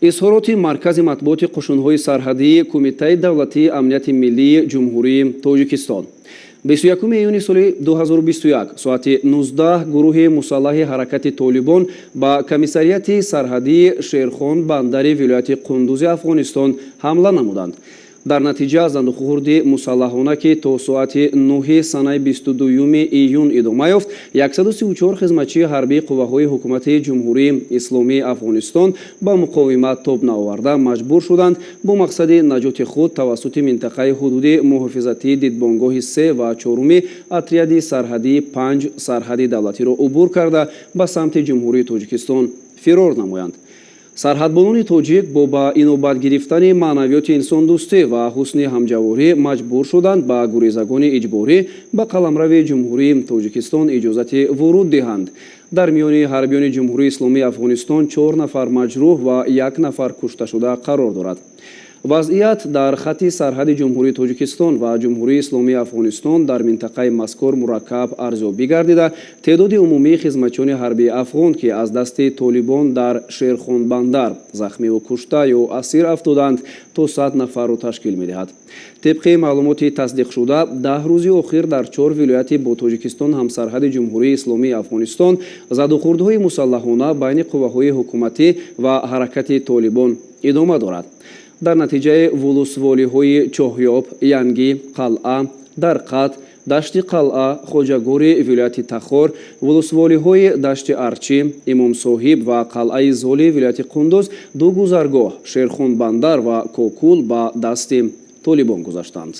Изҳороти Маркази матбуоти қушунҳои сарҳадии Кумитаи давлатии амнияти миллии Ҷумҳурии Тоҷикистон. 21 июни соли 2021 соати 19 гурӯҳи мусаллаҳи ҳаракати Толибон ба комиссариати сарҳадии Шерхон бандари вилояти Қундузи Афғонистон ҳамла намуданд. Дар натиҷа задухӯрди мусаллаҳона, ки то соати 9 санаи 22 июн идома ёфт, 134 хизматчии ҳарбии қувваҳои ҳукумати Ҷумҳурии Исломии Афғонистон ба муқовимат тоб наоварда, маҷбур шуданд бо мақсади наҷоти худ тавассути минтақаи ҳудуди муҳофизатии дидбонгоҳи се ва чоруми отряди сарҳадии панҷ сарҳади давлатиро убур карда, ба самти Ҷумҳурии Тоҷикистон фирор намоянд. Сарҳадбонони тоҷик бо ба инобат гирифтани маънавиёти инсондӯстӣ ва ҳусни ҳамҷаворӣ маҷбур шуданд ба гурезагони иҷборӣ ба қаламрави Ҷумҳурии Тоҷикистон иҷозати вуруд диҳанд. Дар миёни ҳарбиёни Ҷумҳурии Исломии Афғонистон чор нафар маҷрӯҳ ва як нафар кушташуда қарор дорад. Вазъият дар хатти сарҳади Ҷумҳурии Тоҷикистон ва Ҷумҳурии Исломии Афғонистон дар минтақаи мазкур мураккаб арзёбӣ гардида, теъдоди умумии хизматчиёни ҳарбии афғон, ки аз дасти толибон дар Шерхонбандар захмиву кушта ё асир афтоданд, то 100 нафарро ташкил медиҳад. Тибқи маълумоти тасдиқшуда, 10 рӯзи охир дар чор вилояти бо Тоҷикистон ҳамсарҳади Ҷумҳурии Исломии Афғонистон задухӯрдҳои мусаллаҳона байни қувваҳои ҳукуматӣ ва ҳаракати Толибон идома дорад. Дар натиҷаи вулусволиҳои Чоҳёб, Янги Қалъа, Дарқат, Дашти Қалъа, Хоҷагори вилояти Тахор, вулусволиҳои Дашти Арчӣ, Имомсоҳиб ва Қалъаи Золи вилояти Қундуз ду гузаргоҳ, Шерхонбандар ва Кокул, ба дасти толибон гузаштанд.